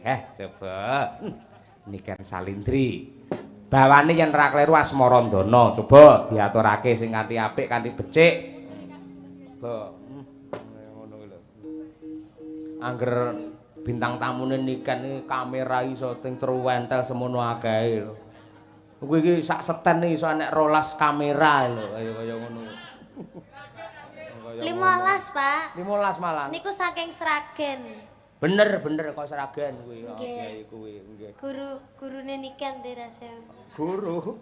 Coba. Niken Salindri. Bawane yen ra kleru Asmarandana. Coba diaturake sing kanthi apik, kanthi becik. Coba. Ngono kuwi lho. Angger bintang tamune Niken iki kamera iso ting truwentel semono akehe lho. Kuwi iki sak seten iso enek 12 kamera lho, kaya ngono. 15, Pak. 15 malah. Niku saking Sragen. Bener, bener kok Sragen kuwi. Nggih, kuwi nggih. Guru gurune Niken terase. Guru.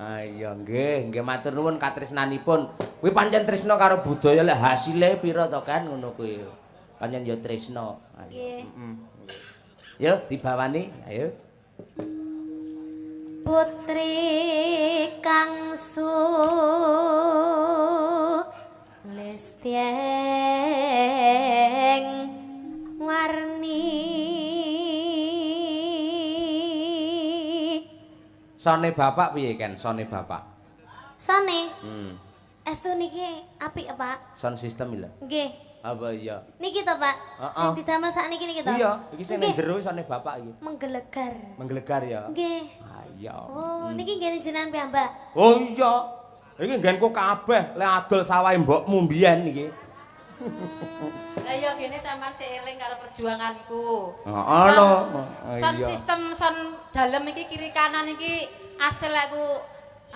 Ah iya nggih, nggih matur nuwun katresnanipun. Kuwi pancen tresna karo budaya lek hasile pira to kan ngono kuwi. Pancen ya tresna. Nggih. Heeh. Yo dibawani, ayo. Putri kang sulistyeng warni. Sone bapak piye Ken? Sone bapak. Sone? Estu niki apik Pak. Sound system lho. Nggih. Apa iya? Niki to, Pak. Sing didamel sakniki niki to. Iya, iki sing ning jero sone bapak iki. Menggelegar. Menggelegar ya. Nggih. Ah iya. Oh, niki nggene jenengan piyambak. Oh iya. Iki nggenku kabeh lek adol sawahe mbokmu mbiyen iki. Lah iya gene sampean sik eling karo perjuanganku. Heeh lho. Sound system sound dalem iki kiri kanan iki asil aku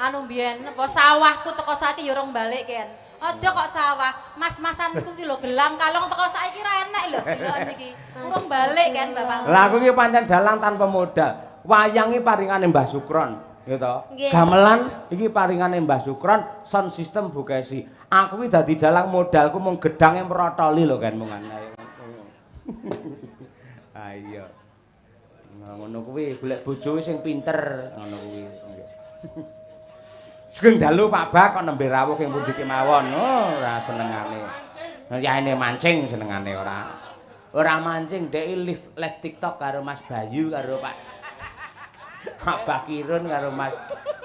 anu mbiyen apa sawahku teko saiki ya urung balik Ken. Aja kok sawah, mas-masanku ki lho gelang kalong teko saiki ra enek lho deloken iki. Urung balik kan Bapak. Lah aku iki pancen dalang tanpa modal. Wayang iki paringane Mbah Sukron, ya to. Gamelan iki paringane Mbah Sukron, sound system Bu Kesi. Aku iki dadi dalang modalku mung gedange mrotoli lho kan mung ayo. Ayo. Ngono kuwi golek bojo sing pinter ngono kuwi. Sugeng dalu Pak Bak kok nembe rawuh ing pundi kemawon. Oh, ora senengane. Yaene mancing senengane ora. Ora mancing dhek live live TikTok karo Mas Bayu karo Pak Abah Kirun karo Mas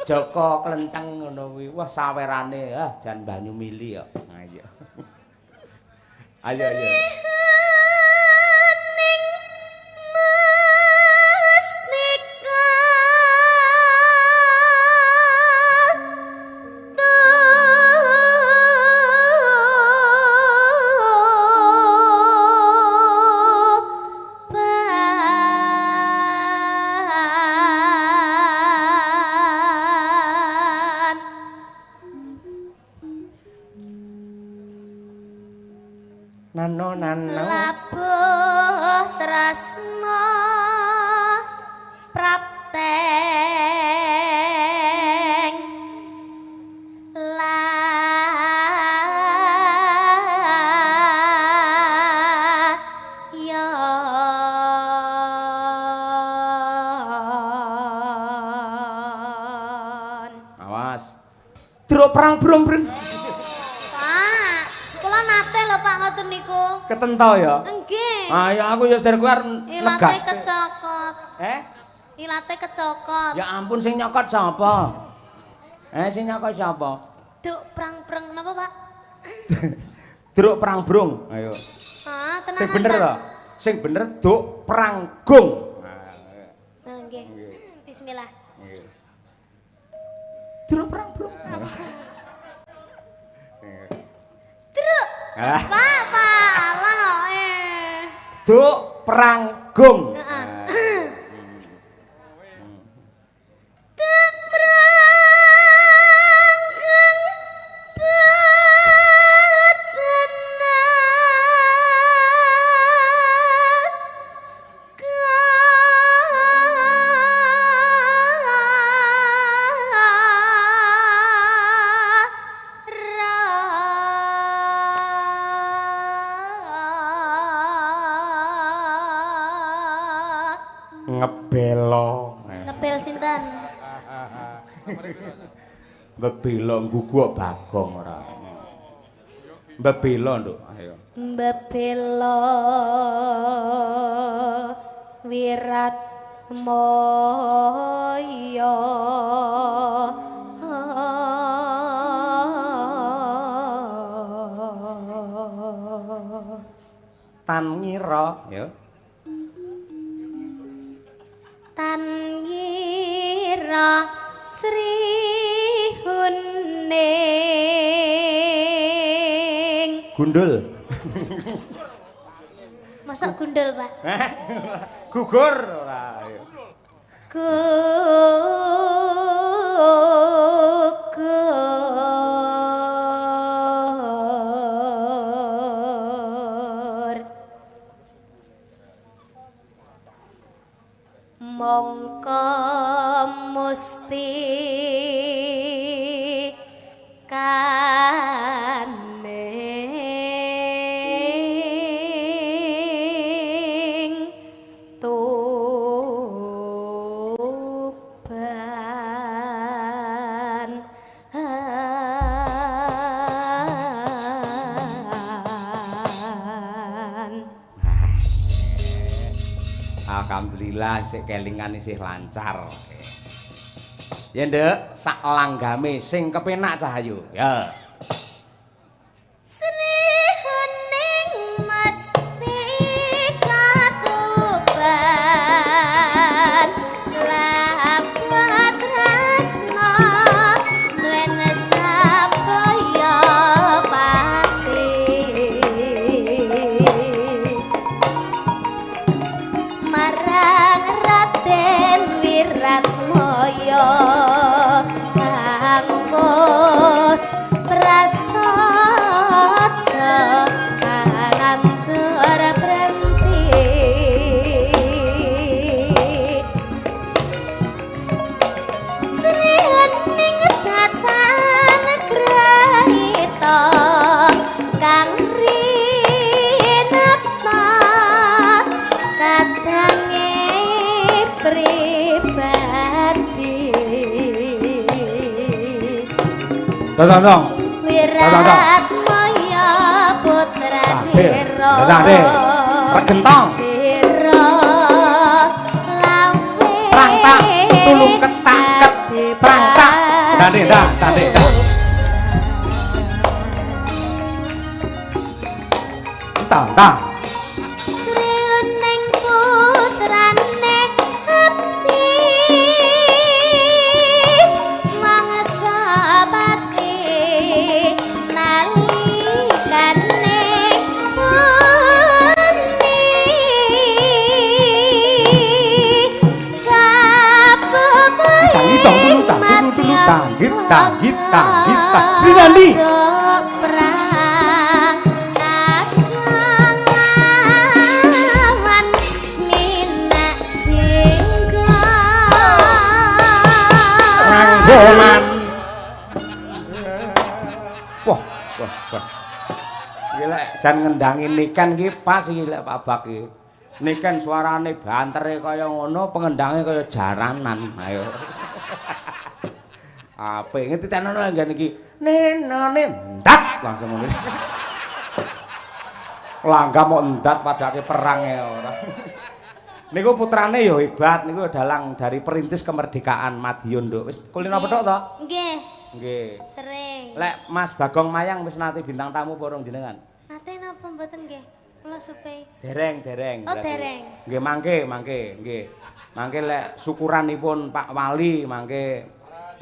Joko Klenteng ngono kuwi. Wah sawerane ah jan banyu mili kok. Ayo. Ayo ayo. Nano nano labuh tresna prapteng layon. Awas truk perang brung brung. Niku ketento ya? Nggih. Ayo aku ya sir kuwi arep ilate negas. Kecokot. Eh? Ilate kecokot. Ya ampun sing nyokot sapa? Sing nyokot sapa? Duk prang-prang napa, Pak? Druk prang brung. Ayo. Ah, tenanan. Sing bener to? Sing bener duk prang gung. Nah, nggih. Bismillah. Nggih. Druk prang brung. Druk. Pak, Pak, Allah eh. Duk prang gung. Duk prang gung bajana Ngebelo. Ngebel sinten? Mbebelo nggugu Bagong ora. Mbebelo, Nduk. Ayo. Mbebelo wirat moyo. Tan ngira, ya. Putra Sri Huning. Gundul. Masa gundul, Pak? Gugur ora. Gugur. Mongko musti kaning Tuban. Alhamdulillah sik kelingan isih lancar. Ya nduk, sak langgame sing kepenak Cahayu. Ya. Sri Huning mesti katuban lapat tresna duwen sabaya pati marang Raden Wiratmaya kang wis prasaja kanantur brenti. Sri Huning datan grahita kang rinata kadange pribadi. Tong. Wiratmaya putra Dira. Regentong. Sira lawe. Prang tak tulung ketak ket. Prang tak. Tande dah, tande dah. Tang tang. Sri Huning putrane abdi mangsa pati nalikane puni Tang tulu tang tulu tulu tang hit tang hit tang hit tang. Rinaldi. Perang kakang lawan minak jingga. Ranggoman. Wah, wah, wah. Iki lek jan ngendangi Niken iki pas iki lek Pak Bak iki. Niken suarane bantere kaya ngono, pengendange kaya jaranan. Ayo. Apik ngerti tenono nggen iki. Nenone ndat langsung ngono. Langgam kok ndat padake perang ya ora. Niku putrane ya hebat, niku dalang dari perintis kemerdekaan Madiun, Nduk. Wis kulino petuk to? Nggih. Nggih. Sering. Lek Mas Bagong Mayang wis nate bintang tamu apa urung jenengan? Nate napa mboten nggih? Kula supe. Dereng, dereng. Oh, dereng. Nggih, mangke, mangke, nggih. Mangke lek syukuranipun Pak Wali mangke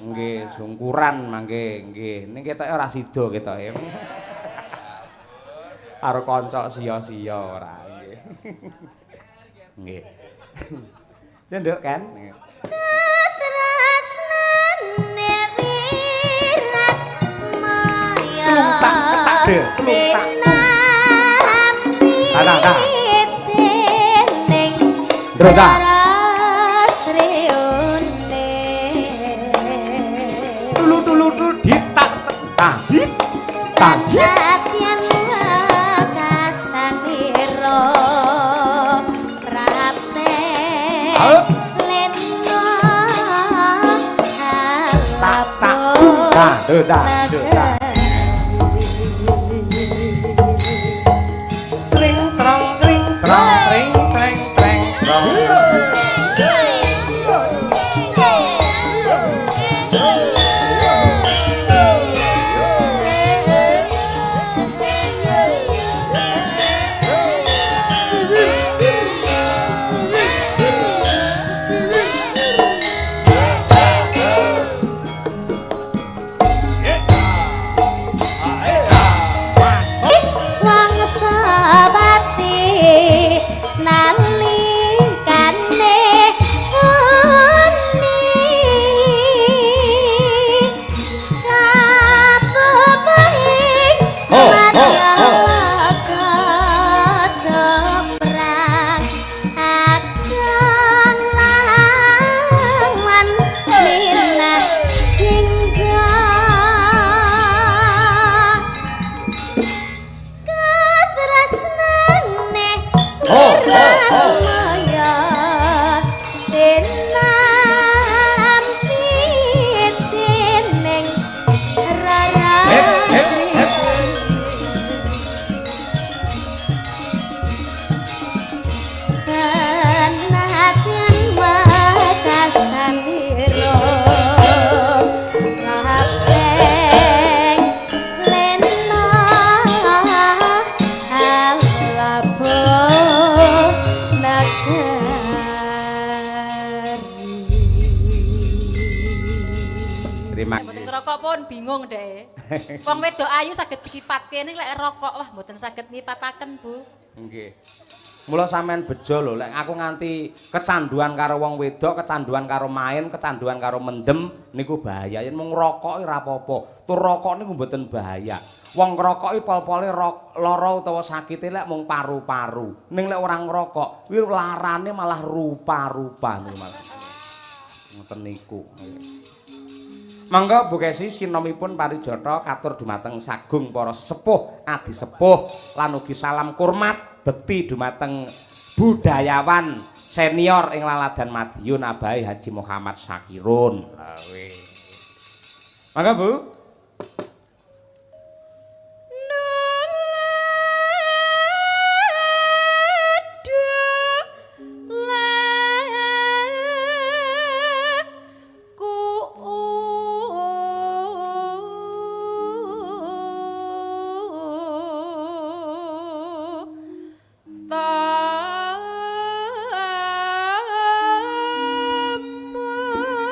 nggih sungkuran mangke nggih. Ning ketoke ora sida ketoke. Karo kanca sia-sia ora nggih. Nggih. Ya nduk kan. Katresnane Wiratmaya. Telung tak ketak de, telung tak. Tah tah. Ndro ta. Tulu tulu tulu ditak tahit tahit. Sanadyan wekasanira prapte lena Tak tak ta do ta do ta. Tring trong tring trong tring treng treng trong. rokok pun bingung deh. Wong wedok ayu saged dikipatke ning lek rokok wah mboten saged ngipataken, Bu. Nggih. Mula sampean bejo lho, lek aku nganti kecanduan karo wong wedok, kecanduan karo main, kecanduan karo mendem niku bahaya. Yen mung ngrokok ora apa-apa. Tur rokok niku mboten bahaya. Wong ngrokok iki pol-pole lara utawa sakite lek mung paru-paru. Ning lek ora ngrokok, kuwi larane malah rupa-rupa niku malah. Ngoten niku. Monggo Bu Kesi sinomipun parijata katur dumateng sagung para sepuh adi sepuh lan ugi salam kurmat bekti dumateng budayawan senior ing Laladan Madiun Abai Haji Muhammad Syakirun. Monggo Bu.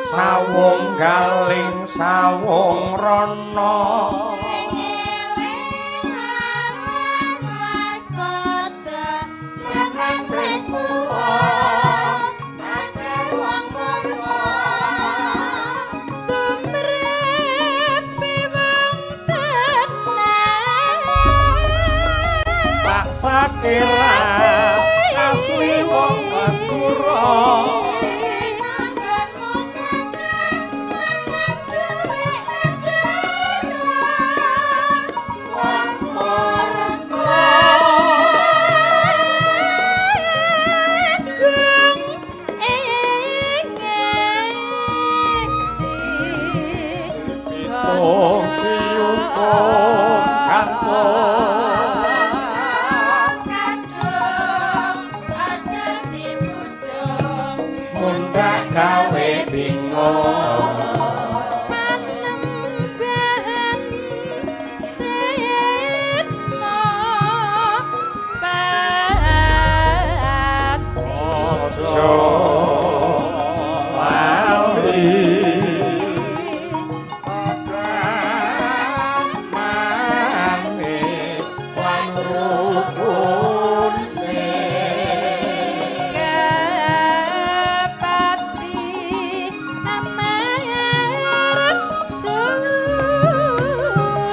Sawung galing sawung rono sing eling awan waspada jaman wis tuwa akeh wong murka tumrepe wong tenan tak sakira asli wong Madura.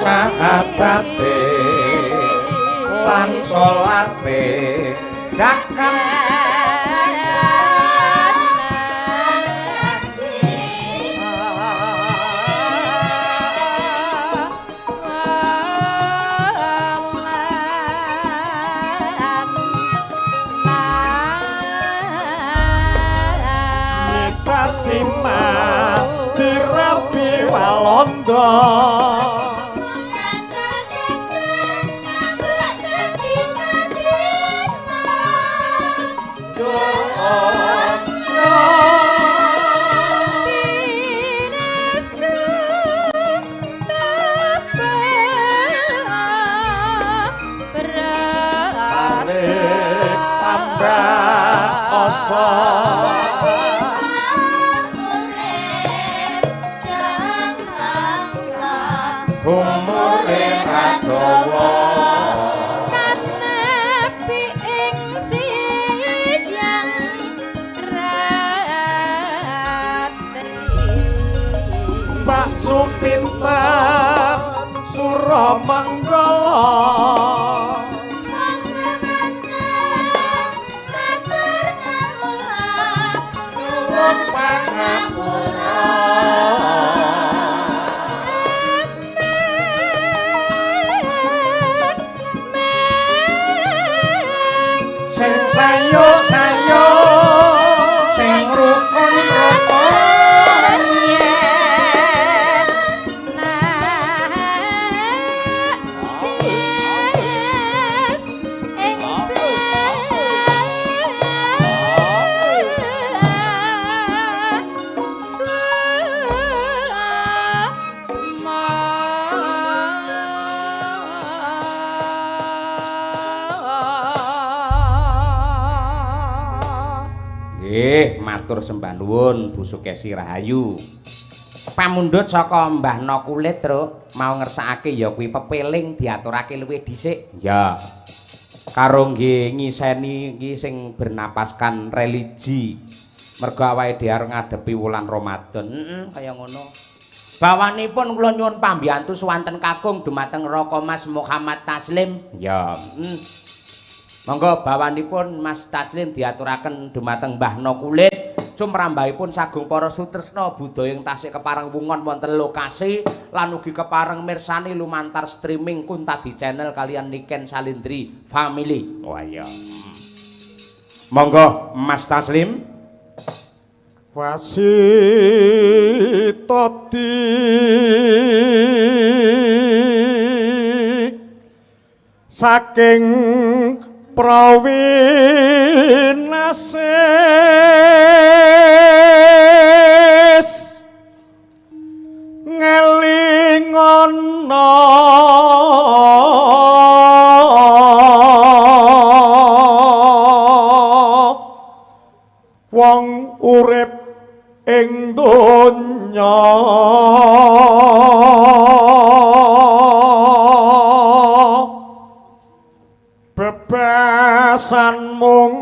Sahatate lan salate zakat Sima dirabi Walanda. Nggih, matur sembah nuwun Bu Sukesi Rahayu. Pamundhut saka Mbah No Kulit, Truk, mau ngersakake ya kuwi pepeling diaturake luwih dhisik. Ya. Karo nggih ngiseni iki sing bernapaskan religi. Mergo awake dhewe arep ngadepi wulan Ramadan. Heeh, kaya ngono. Bawanipun kula nyuwun pambiyantu suwanten kakung dumateng Raka Mas Muhammad Taslim. Ya. Monggo bawanipun Mas Taslim diaturaken dumateng Mbah No Kulit. Sumrambahipun sagung para sutresna budaya ing tasih kepareng wungon wonten lokasi lan ugi kepareng mirsani lumantar streaming Kuntadi Channel kalian Niken Salindri Family. Wah iya. Monggo Mas Taslim. Wasitati saking prawinasis ngelingono wong urip ing donya bebasan mung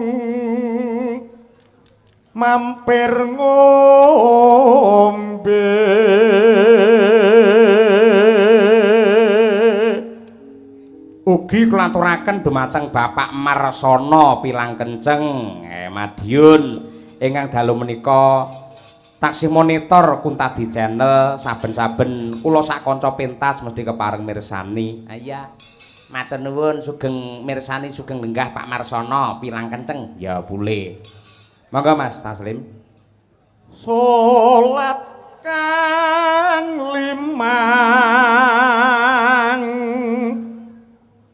mampir ngombe. Ugi kula aturaken dumateng Bapak Marsono Pilang Kenceng Madiun ingkang dalu menika taksih monitor Kuntadi Channel saben-saben kula sak kanca pentas mesti kepareng mirsani. Iya. Matur nuwun sugeng mirsani sugeng lenggah Pak Marsono Pilang Kenceng. Ya boleh. Monggo Mas Taslim. Salat kang limang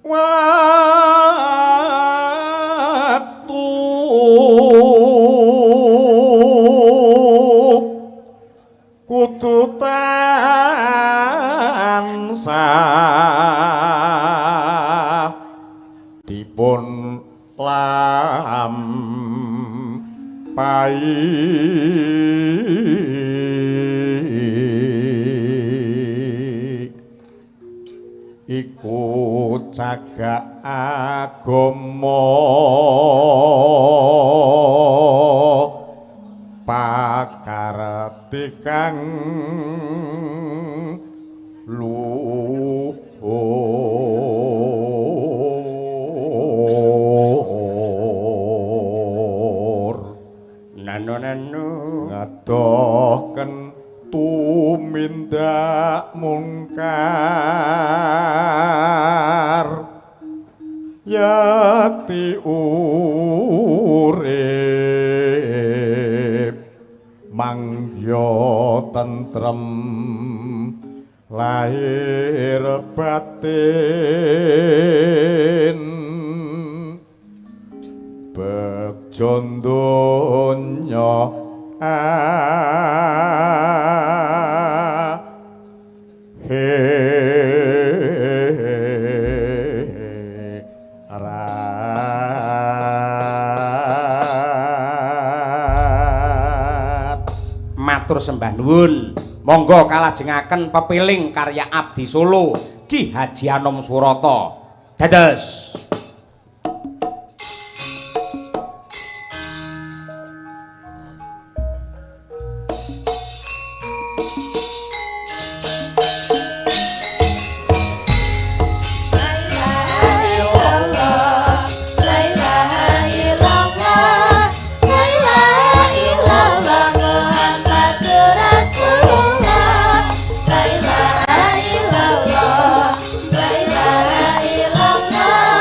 waktu kudu tansah dipun lampahi iku cagak agama pakarti kang luhur. Nano nano ngadohken tumindak mungkar yati urip mangya tentrem lahir batin begja donya akhirat. Matur sembah nuwun. Monggo kalajengaken pepiling karya Abdi Solo Ki Haji Anom Surata. Dados. La ilaha illallah, la ilaha illallah.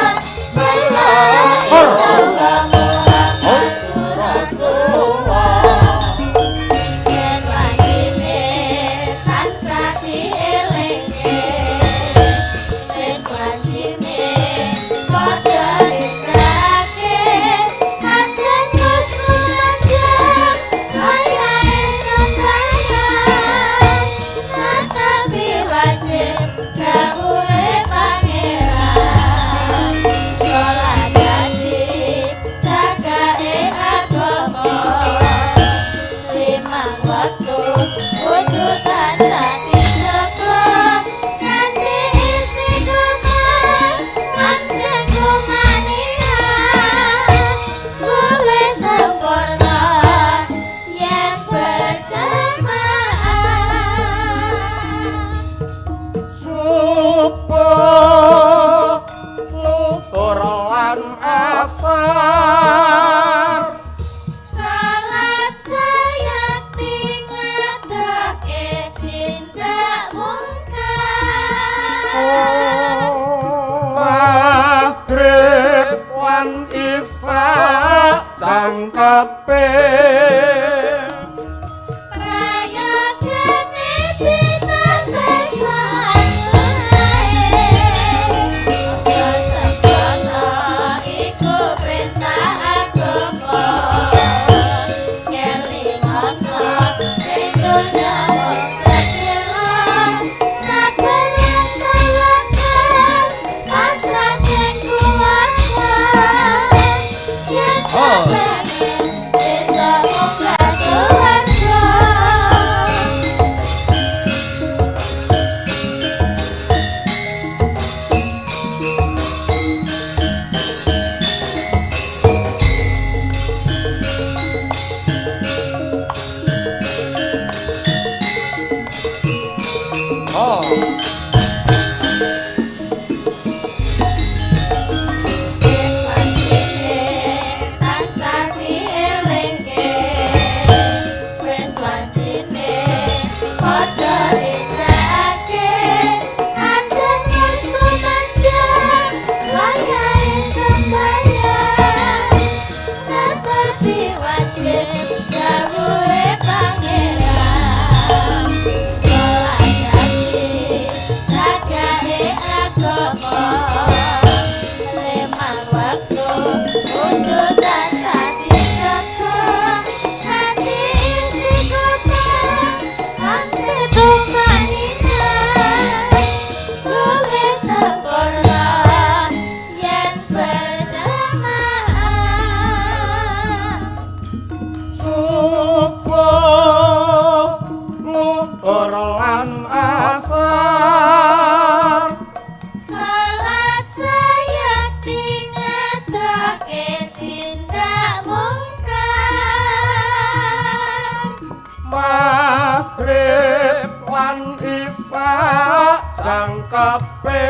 Urip lan isak jangkepe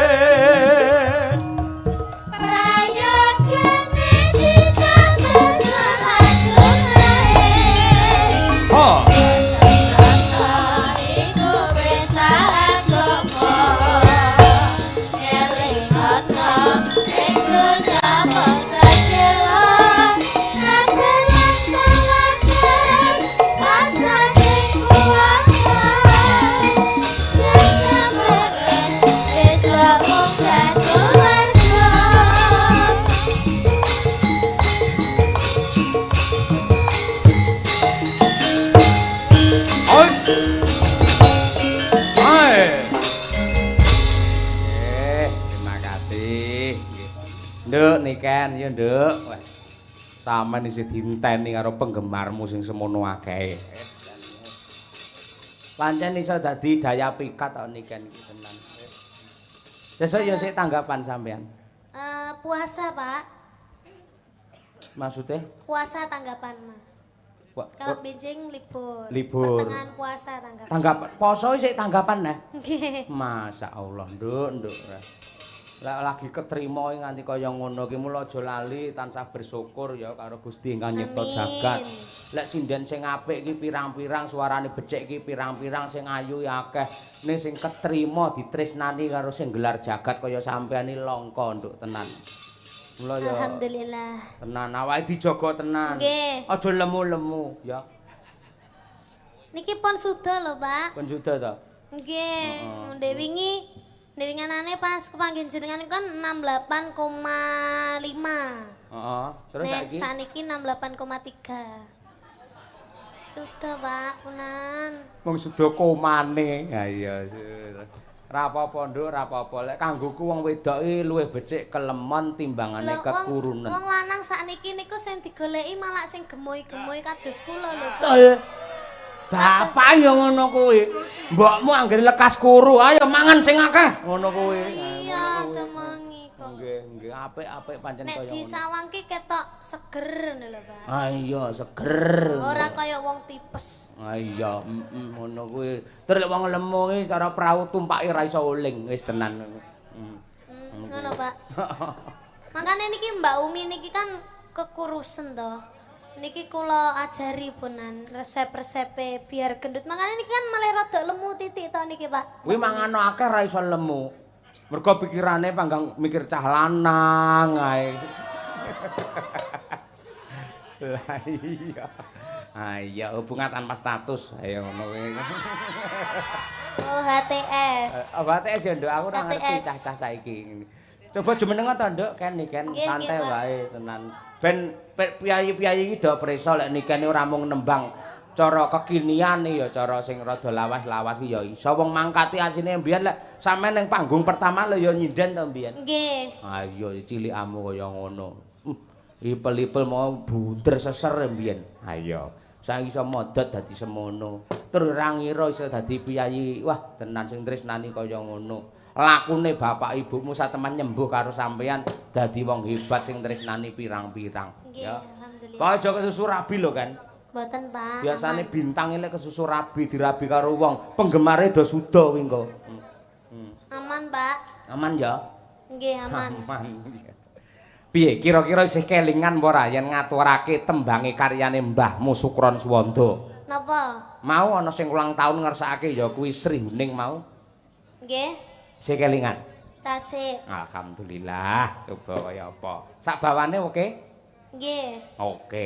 Prayogane ditambah selajungae. Oh. Iku perintah agama. Eling ana ing donya mung sedhela. Saben teladan rasa sing kuwasa. Jaga beres besok munggah suwarga. Oi. Hai. Terima kasih. Nduk Niken, ya Nduk. Wah. Sampeyan isih dienteni karo penggemarmu sing semono akehe. Pancen iso dadi daya pikat kok Niken iki tenan. Sesuk ya sik tanggapan sampean. Puasa, Pak. Maksudnya? Puasa tanggapan, Mas. Kalau benjing libur. Libur. Pertengahan puasa tanggapan. Tanggapan poso sik tanggapan neh. Nggih. Masya Allah, Nduk, Nduk. Lek lagi ketrima nganti kaya ngono ki mula aja lali tansah bersyukur ya karo Gusti ingkang nyipta jagat. Lek sinden sing apik ki pirang-pirang, suarane becik ki pirang-pirang, sing ayu ya akeh. Ning sing ketrima ditresnani karo sing gelar jagat kaya sampean iki langka, Nduk, tenan. Mula ya Alhamdulillah. Tenan awake dijaga tenan. Nggih. Aja lemu-lemu ya. Niki pun suda lho, Pak. Pun suda ta? Nggih, ndek wingi ndek winganane pas kepanggih jenengan kan 68,5. Heeh. Terus Nek saiki saniki 68,3. Sudah, Pak, punan. Wong suda komane. Ha iya. Ra apa-apa, Nduk, ra apa-apa. Lek kanggoku wong wedok iki luwih becik kelemon timbangane Lho, kekurunen. Wong lanang sakniki niku sing digoleki malah sing gemoy-gemoy kados kula lho. Betul. Bapak ya ngono kuwi. Mbokmu anggere lekas kuru, ayo mangan sing akeh. Ngono kuwi. Iya, temengi kok. Nggih, nggih, apik-apik pancen Nek kaya ngono. disawang ki ketok seger ngono lho, Pak. Ah iya, seger. Ora kaya wong tipes. Ah iya, ngono kuwi. Terus lek wong lemu ki cara prau tumpake ra iso uling, wis tenan. Ngono, Pak. Makane niki Mbak Umi niki kan kekurusen to. Niki kula ajari punan resep-resepe biar gendut. Makane niki kan malah rada lemu titik to niki, Pak. Kuwi mangano akeh ra iso lemu. Mergo pikirane panggang mikir cah lanang ae. Lah iya. Ah iya, hubungan tanpa status. Ayo ngono kuwi. Oh, HTS. Oh, HTS ya, Nduk. Aku ora ngerti cah-cah saiki. Coba jumeneng ta, Nduk, ken niken santai wae tenan. Ben piyayi-piyayi iki do preso lek niken ora mung nembang cara kekinian ya cara sing rada lawas-lawas ki ya iso. Wong mangkati asine mbiyen lek sampean ning panggung pertama lho ya nyinden to mbiyen. Nggih. Ah iya cilikamu kaya ngono. Ipel-ipel mau bunder seser mbiyen. Ha iya. Saiki iso modot dadi semono. Terus ora ngira iso dadi piyayi. Wah, tenan sing tresnani kaya ngono. Lakune bapak ibumu sateman nyembuh karo sampean dadi wong hebat sing tresnani pirang-pirang. Nggih, alhamdulillah. Kok aja kesusu rabi lho kan. Mboten, Pak. Biasane bintang lek kesusu rabi dirabi karo wong, penggemare do suda kuwi engko. Aman, Pak. Aman ya? Nggih, aman. Aman. Piye kira-kira isih kelingan apa ora yen ngaturake tembange karyane Mbahmu Sukron Suwanda? Napa? Mau ana sing ulang tahun ngersakake ya kuwi Sri Huning mau. Nggih. Isih kelingan? Tasik. Alhamdulillah, coba kaya apa. Sak bawane oke? Nggih. Oke.